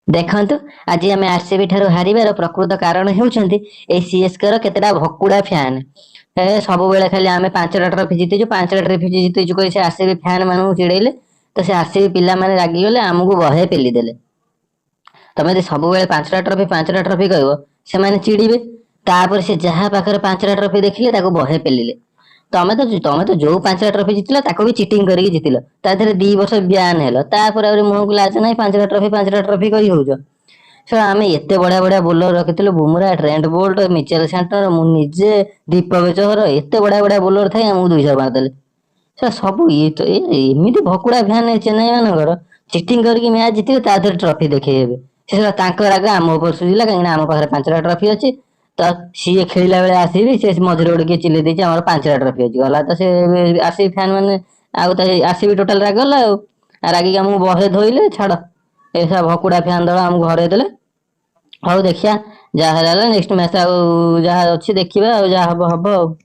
ଦେଖନ୍ତୁ, ଆଜି ଆମେ ଆରସିବି ଠାରୁ ହାରିବାର ପ୍ରକୃତ କାରଣ ହେଉଛନ୍ତି ଏଇ ସିଏସକେ ର କେତେଟା ଭକୁଡା ଫ୍ୟାନ। ଏ ସବୁବେଳେ ଖାଲି ଆମେ 5ଟା ଟ୍ରଫି ଜିତିଛୁ, 5ଟା ଟ୍ରଫି ଜିତିଛୁ କହି ସେ ଆରସିବି ଫ୍ୟାନ ମାନଙ୍କୁ ଚିଡେଇଲେ ତ ସେ ଆରସିବି ପିଲାମାନେ ରାଗିଗଲେ, ଆମକୁ ବହେ ପେଲି ଦେଲେ। ତମେ ଯଦି ସବୁବେଳେ 5ଟା ଟ୍ରଫି, 5ଟା ଟ୍ରଫି କହିବ, ସେମାନେ ଚିଡିବେ। ତାପରେ ସେ ଯାହା ପାଖରେ 5ଟା ଟ୍ରଫି ଦେଖିଲେ, ତାକୁ ବହେ ପେଲିଲେ। ତମେ ତ ଯୋଉ 5ଟା ଟ୍ରଫି ଜିତିଲ, ତାକୁ ବି ଚିଟିଂ କରିକି ଜିତିଲ। ତା ଦେହରେ 2 ବର୍ଷ ବ୍ୟାନ୍ ହେଲ। ତାପରେ ଆହୁରି ମୁହଁକୁ ଲାଜ ନାହିଁ, 5ଟା ଟ୍ରଫି, 5ଟା ଟ୍ରଫି କହି ହଉଛ। ଶଳା, ଆମେ ଏତେ ବଢିଆ ବଢିଆ ବୋଲର ରଖିଥିଲୁ, Bumrah, Trent Boult, Mitchell Santner, ମୁଁ ନିଜେ, ଦୀପକ ଚହର, ଏତେ ବଢିଆ ବଢିଆ ବୋଲର ଥାଇ ଆମକୁ 200 ମାରିଦେଲେ। ସେ ସବୁ ଇଏ ତ ଏମିତି ଭକୁଡା ଫ୍ୟାନ ଚେନ୍ନାଇ ମାନଙ୍କର, ଚିଟିଂ କରିକି ମ୍ୟାଚ୍ ଜିତିବେ, ତା ଦେହରେ ଟ୍ରଫି ଦେଖେଇବେ। ସେ ଶଳା ତାଙ୍କ ରାଗ ଆମ ଉପରେ ସୁଝିଲା, କାହିଁକି ନା ଆମ ପାଖରେ 5ଟା ଟ୍ରଫି ଅଛି। ତ ସିଏ ଖେଳିଲା ବେଳେ ଆସିବି, ସେ ମଝିରେ ଗୋଟେ କିଏ ଚିଲେଇ ଦେଇଛି, ଆମର 5ଟା ଟ୍ରଫି ଅଛି, ଗଲା ତ ସେ ଆସିବି ଫ୍ୟାନ ମାନେ ଆଉ ତ ଆସିବି ଟୋଟାଲ ରାଗିଗଲା। ଆଉ ରାଗିକି ଆମକୁ ବହେ ଧୋଇଲେ। ଛାଡ, ଏ ସବୁ ଭକୁଡା ଫ୍ୟାନ ଦଳ ଆମକୁ ହରେଇ ଦେଲେ। ହଉ, ଦେଖିବା, ଯାହା ହେଲା ହେଲା। ନେକ୍ସଟ ମ୍ୟାଚ୍ ଆଉ ଯାହା ଅଛି ଦେଖିବା, ଆଉ ଯାହା ହବ ହବ ଆଉ।